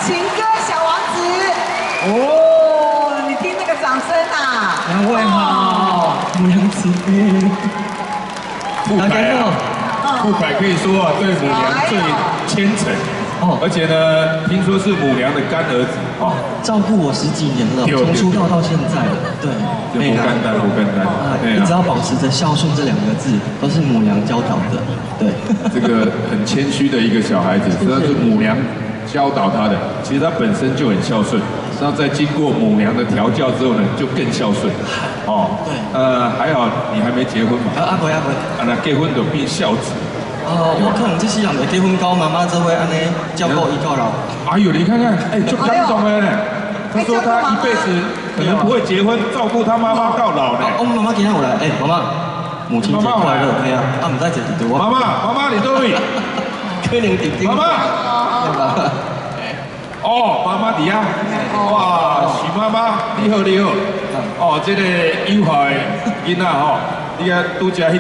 情歌小王子。哦，你聽那個掌聲啊！兩位好，母娘慈悲。富凱啊，富凱可以說啊，對母娘最虔誠。哦，而且呢，聽說是母娘的乾兒子哦，照顧我十幾年了，從出道到現在，對，不簡單，不簡單，一直要保持着孝順這兩個字，都是母娘教導的，對。這個很謙虛的一個小孩子，實際上是母娘教導他的。其實他本身就很孝順，然後在經過母娘的調教之後呢，就更孝順。哦，對，還好你還沒結婚嘛？啊，未啊未。啊，那結婚就變孝子。哦，我可能這世人袂結婚，到媽媽做伙按呢照顧伊到老。哎呦，你看看，哎，就感動的。他說他一輩子可能不會結婚，照顧他媽媽到老呢。我媽媽今天有來，哎，媽媽，母親節快樂，對啊，啊，毋知坐佇佗位。媽媽，媽媽，你佗位？可能佇頂。媽媽。哦，媽媽佇遐。哇，許媽媽，你好，你好。哦，這個友好的囡仔吼，你看拄才彼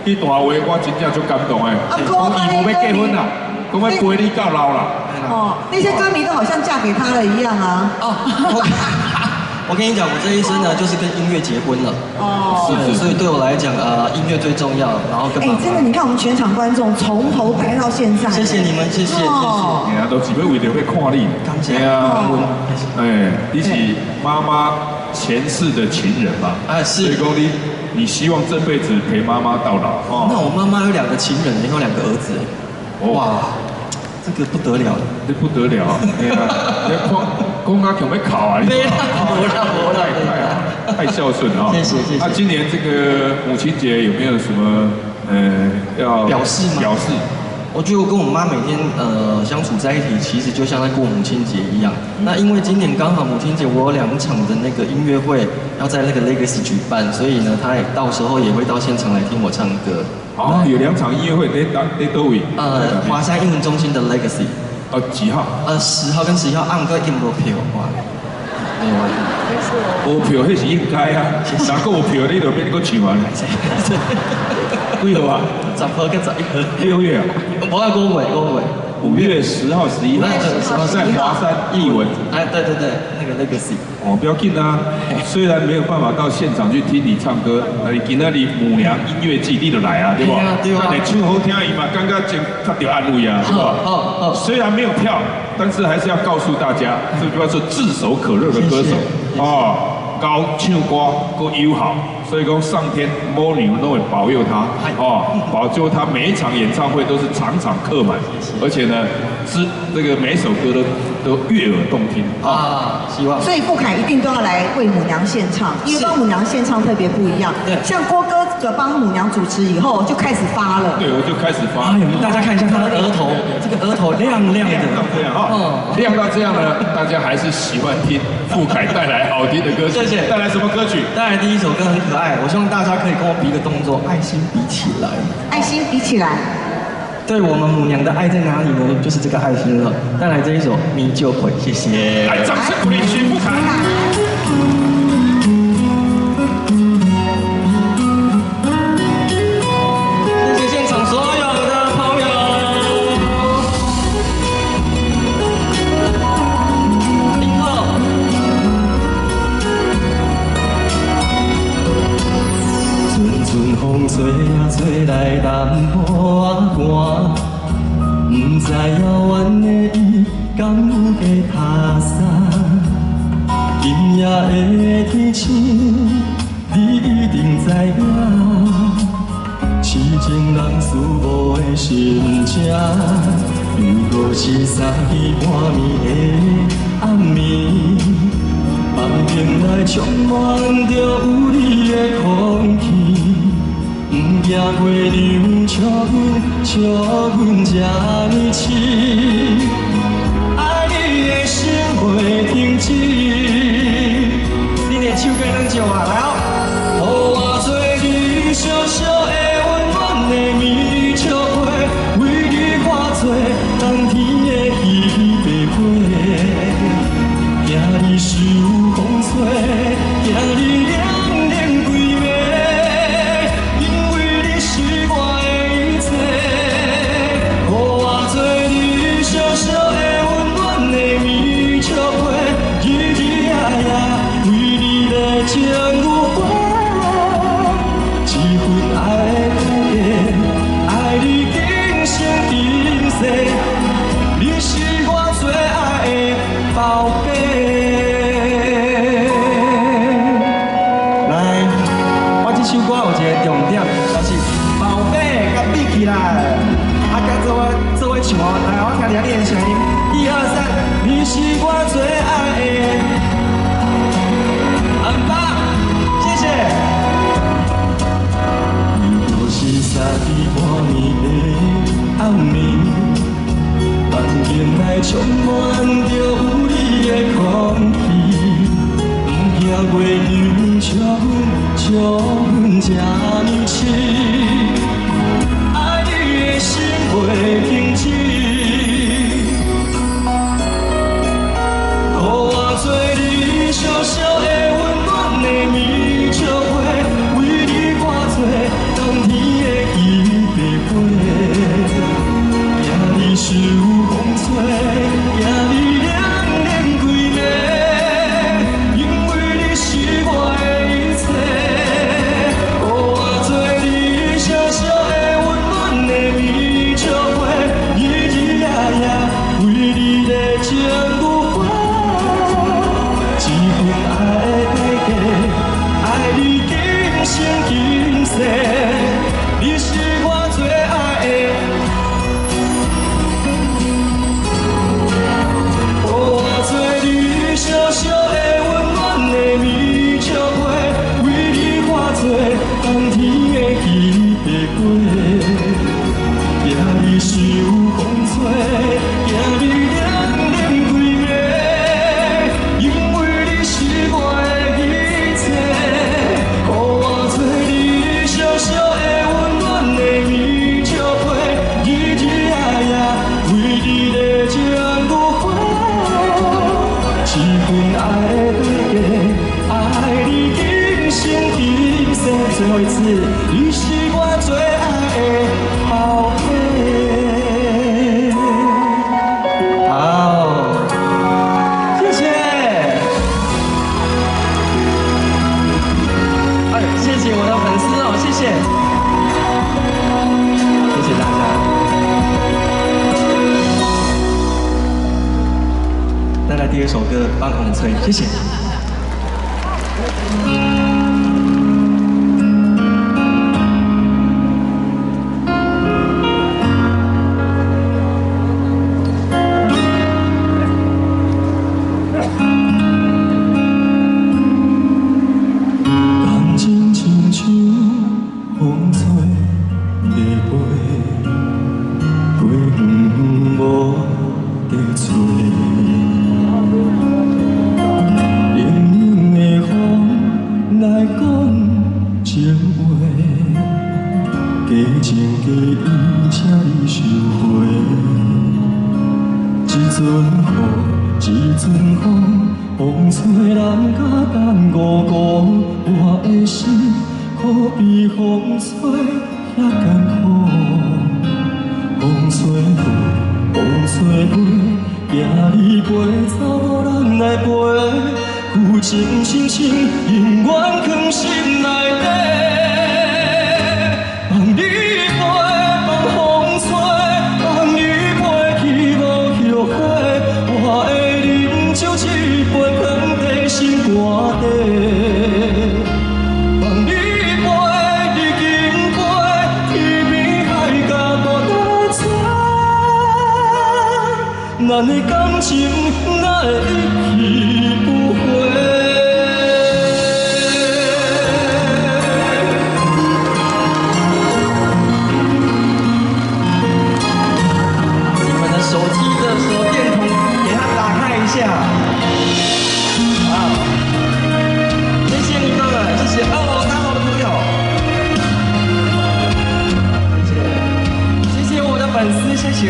彼段話，我真正足感動的。講伊無欲結婚啦，講欲陪你到老啦。哦，那些歌迷都好像嫁給他了一樣啊。哦，我跟你講，我這一生呢，就是跟音樂結婚了。哦，是，所以對我來講，音樂最重要。然後跟哎，真的，你看我們全場觀眾從頭排到現在。謝謝你們，謝謝，謝謝。哎呀，都只欲為著欲看你。感謝。啊，哎，你是媽媽前世的情人吧？哎，是。所以講你，你希望這輩子陪媽媽到老。哦，那我媽媽有兩個情人，有兩個兒子。哇，這個不得了，這不得了。對啊，你看，講到強欲哭啊！沒啦，無啦，無啦，太孝順了。謝謝謝謝。那今年這個母親節有沒有什麼要表示嗎？表示。我覺得我跟我媽每天相處在一起，其實就像在過母親節一樣。那因為今年剛好母親節，我有兩場的那個音樂會要在那個 Legacy 舉辦，所以呢，她也到時候也會到現場來聽我唱歌。哦，有兩場音樂會，佇佗位？華山藝文中心的 Legacy。哦，幾號？10號跟11號，按個已經無票哇。沒有。無票彼是應該啊，若閣有票，你就免閣唱啊。幾號啊？10號跟11號。6月啊？無啊，5月，5月。5月10號、11號，在華山藝文。哎，對對對，那個 Legacy。哦，不要緊啊，雖然沒有辦法到現場去聽你唱歌，但是今仔日母娘音樂季你就來啊，對不？對啊。你唱好聽，伊嘛感覺真得著安慰啊，是吧？哦哦。雖然沒有票，但是還是要告訴大家，這句話是炙手可熱的歌手哦，𠢕唱歌閣友好，所以講上天母娘都會保佑他，哦，保佑他每一場演唱會都是場場客滿，而且呢，是這個每首歌都悅耳動聽啊，希望。所以富凱一定都要來為母娘獻唱，因為幫母娘獻唱特別不一樣。對，像郭哥哥幫母娘主持以後就開始發了。對，我就開始發。哎呦，大家看一下他的額頭，這個額頭亮亮的，亮到這樣哈，亮到這樣呢，大家還是喜歡聽富凱帶來好聽的歌曲。謝謝。帶來什麼歌曲？帶來第一首歌很可愛，我希望大家可以跟我比個動作，愛心比起來。愛心比起來。對我們母娘的愛在哪裡呢？就是這個愛心了。帶來這一首《米酒會》，謝謝。來，掌聲鼓勵許富凱。謝謝現場所有的朋友。你好。陣陣風吹啊吹來淡薄仔寒，毋知遙遠的伊敢有加拍捎。今夜的天星，你一定知影。痴情人思慕的心情，又閣是三更半暝的暗暝。房間內充滿著有你的空氣。毋驚月娘笑阮，笑阮這呢痴，愛你的心袂停止。你連唱歌攏笑啊，來哦！予我做你小小的溫暖的棉笑被，為你化做冬天的彼白花，驚你受風吹，驚你涼冷規暝。因為你是我的一切，予我做你小小充滿著有你的空氣，不驚月娘笑阮，笑阮這呢癡，愛你的心袂停止。予我做你小小的溫暖的棉笑被，為你化做冬天的金白花，驚你受風吹，驚你冷冷規暝，因為你是我的一切。予我做你小小的溫暖的棉笑被，日日夜夜為你的情有花。這份愛的代價，愛你今生今世，你是我最愛的。予我做你小小的溫暖的棉笑被，為你化做冬天的金白花，驚你受風吹，驚你冷冷規暝，因為你是我的一切。予我做你小小的溫暖的棉笑被，日日夜夜為你的情有花。這份愛的代價，愛你今生今世。最後一次，你是我最愛的寶貝。好，謝謝。哎，謝謝我的粉絲哦，謝謝，謝謝大家。帶來第二首歌《放風吹》，謝謝。感情親像風吹在飛，飛遠遠無得找。冷冷的風來講情話，假情假意，請你收回。一陣雨，一陣風，風吹人甲等五五，我的心可比風吹遐艱苦。風吹飞，風吹飛，驚你飛走無人來陪。旧情深深，永遠藏心內底。放你飛，放風吹，放你飛去無後悔。我會啉酒一杯，藏在心肝底。放你飛，你緊飛，天邊海角無得找。咱的感情哪會一去不回？你們的手機的手電筒給它打開一下。好，謝謝你們，謝謝哦，大好的朋友，謝謝，謝謝我的粉絲，謝謝。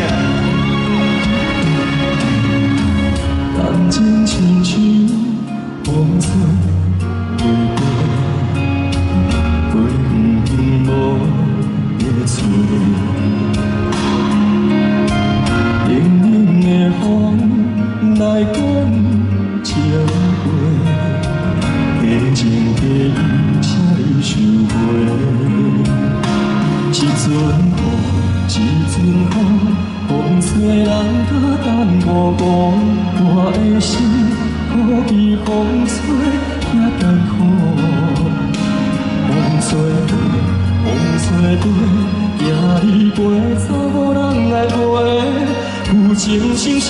感情親像風吹飛過，飛遠遠無得找。冷冷的風來講情話，假情假意，請你收回。一陣雨，一陣風，風吹人甲等五五，我的心可比風吹遐艱苦。風吹飛，風吹飛，驚你飛走無人來陪。舊情深深，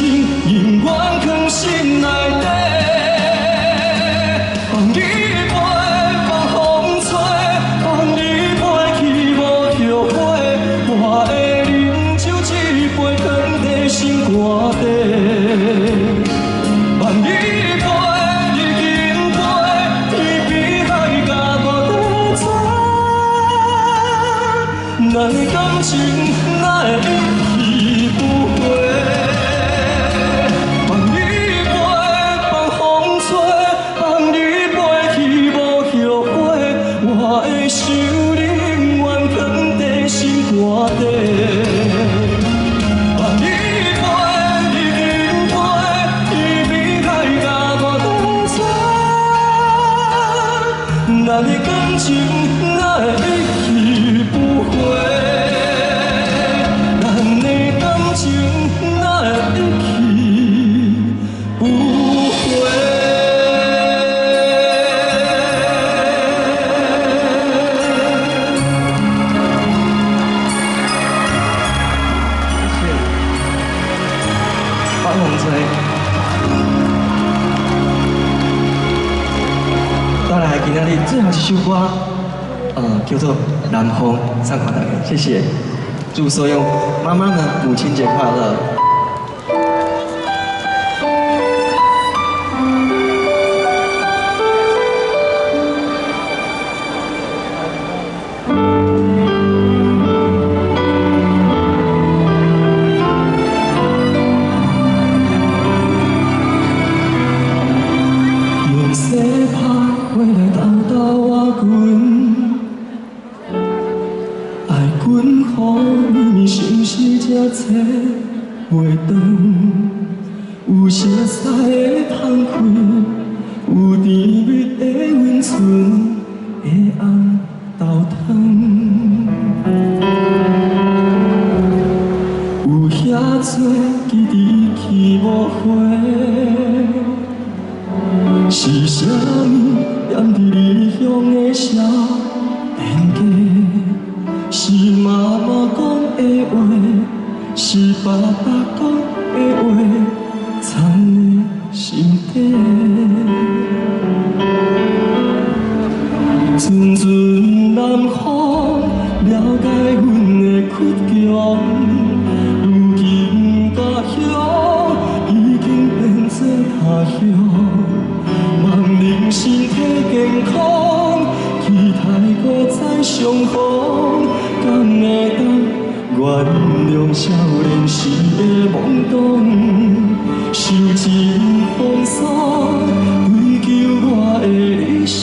永遠藏心內底。放你飛，放風吹，放你飛去無後悔。我會啉酒一杯，藏在心肝底。情哪會一去不回？放你飛，放風吹，放你飛去無後悔。我的心永遠囥佇心肝底。放你飛，你緊飛，天邊海角我都知。咱的感情哪會一去不回？咱的感情哪會一去不回？谢谢。放风吹。再來今仔日最後一首歌，叫做《南風》，送予大家，謝謝。祝所有媽媽們母親節快樂。用雪拍回來斗斗倚近，愛阮予绵绵相思才找袂轉。有熟似的窗開，有甜蜜的溫存的紅豆湯。有遐多記憶去無回。是啥物踮佇異鄉的少年家？是媽媽講的話，是爸爸講的話，藏在心底。阵阵南風了解阮的倔強，如今家鄉已經變做他鄉。望恁身體健康，期待閣再相逢，敢會當原諒少年時的懵懂，受盡風霜，追求我的理想。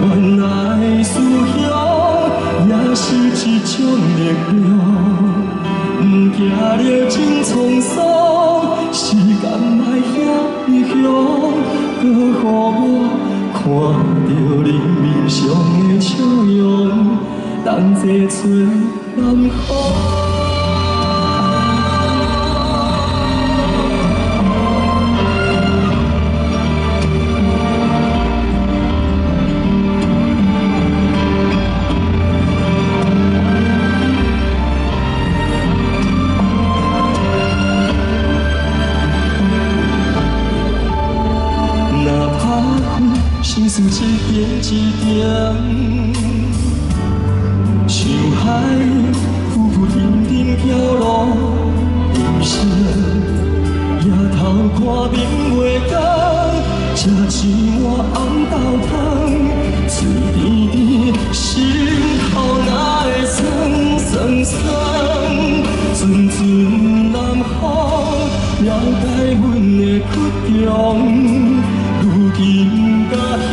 原來思鄉也是一種力量，毋驚歷盡滄桑，時間莫遐尼凶，閣予我看著恁面上的笑容，同齊吹南風。若拍開心事一點一點，像海浮浮沉沉飄落人生，抬頭看面袂干，食一碗紅豆湯，喙甜甜，心頭哪會酸酸酸？陣陣南風了解阮的倔強。如今家鄉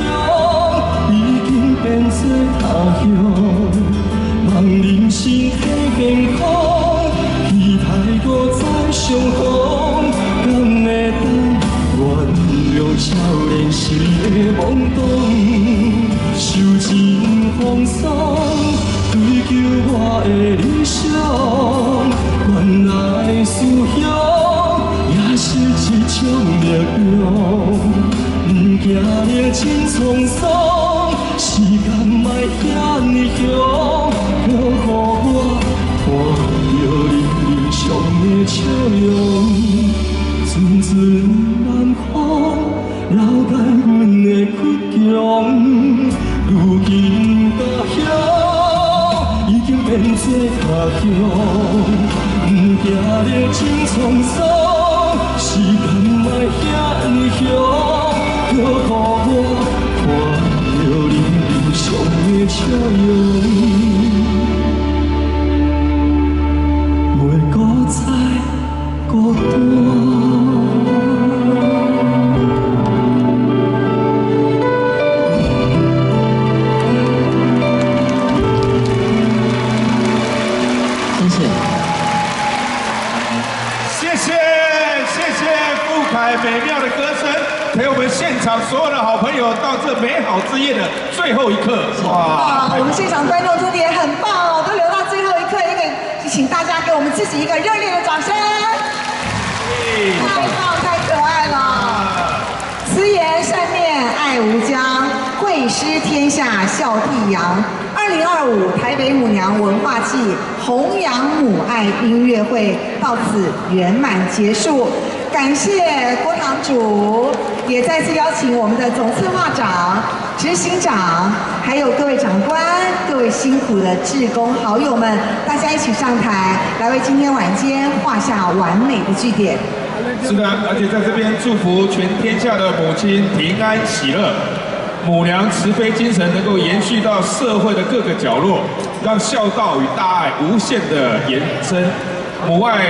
已經變做他鄉，望恁身體健康，期待閣再相逢，敢會當原諒少年時的懵懂，受盡風霜，追求我的理想，原來思鄉也是一種力量。毋驚歷盡滄桑，時間莫遐尼凶，閣予我看著恁面上的笑容。陣陣南風了解阮的倔強，如今家鄉已經變做他鄉，毋驚歷盡滄桑，時間莫遐尼凶，閣予我看著謝富凱美妙的歌聲，陪我們現場所有的好朋友到這美好之夜的最後一刻。哇！我們現場觀眾真的也很棒哦，都留到最後一刻，一個請大家給我們自己一個熱烈的掌聲。太棒，太可愛了！慈顏善面愛無疆，惠施天下孝悌揚。2025台北母娘文化祭弘揚母愛音樂會到此圓滿結束，感謝郭堂主，也再次邀請我們的總策劃長、執行長，還有各位長官、各位辛苦的志工好友們，大家一起上台，來為今天晚間畫下完美的句點。是的，而且在這邊祝福全天下的母親平安喜樂，母娘慈悲精神能夠延續到社會的各個角落，讓孝道與大愛無限的延伸，母愛、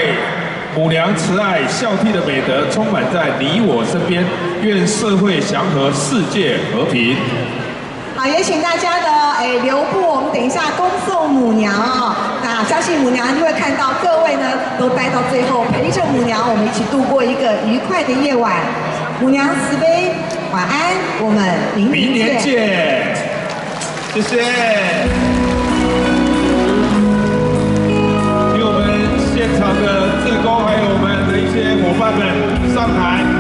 母娘慈愛、孝悌的美德充滿在你我身邊，願社會祥和，世界和平。好，也請大家呢，留步，我們等一下恭送母娘啊。那相信母娘就會看到各位呢，都待到最後，陪着母娘，我們一起度過一個愉快的夜晚。母娘慈悲，晚安，我們明年見。謝謝。請我們現場的志工，還有我們的一些夥伴們上台。